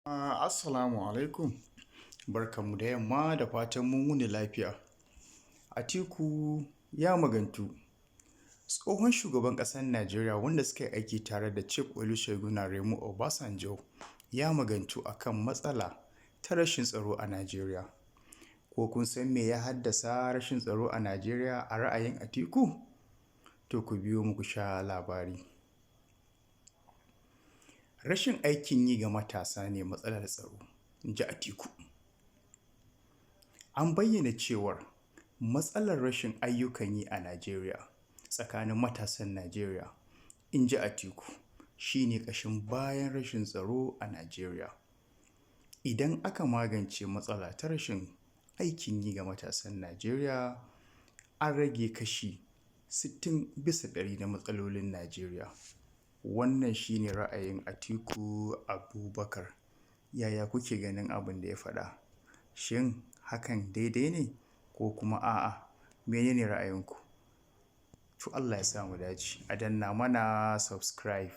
Assalamu alaikum. Barkanmu da yamma, da fatan mun wuni lafiya. Atiku ya magantu. Tsohon shugaban ƙasar Najeriya wanda suka yi aiki tare da Chief Olusegun Aremu Obasanjo ya magantu a kan matsala ta rashin tsaro a Najeriya. Ko kun san me ya haddasa rashin tsaro a Najeriya a ra'ayin Atiku? To, ku biyo mu ku sha labari. Rashin aikin yi ga matasa ne matsalar tsaro, in ji Atiku. An bayyana cewar matsalar rashin ayyukan yi a Najeriya tsakanin matasan Najeriya, in ji Atiku, shi ne ƙashin bayan rashin tsaro a Najeriya. Idan aka magance matsala ta rashin aikin yi ga matasan Najeriya, an rage kashi 60% na matsalolin Najeriya. Wannan shi ne ra'ayin Atiku Abubakar. Yaya kuke ganin abin da ya faɗa? Shin hakan daidai ne ko kuma a'a? Mene ne ra'ayinku? To, Allah ya sa mu dace. A danna mana subscribe.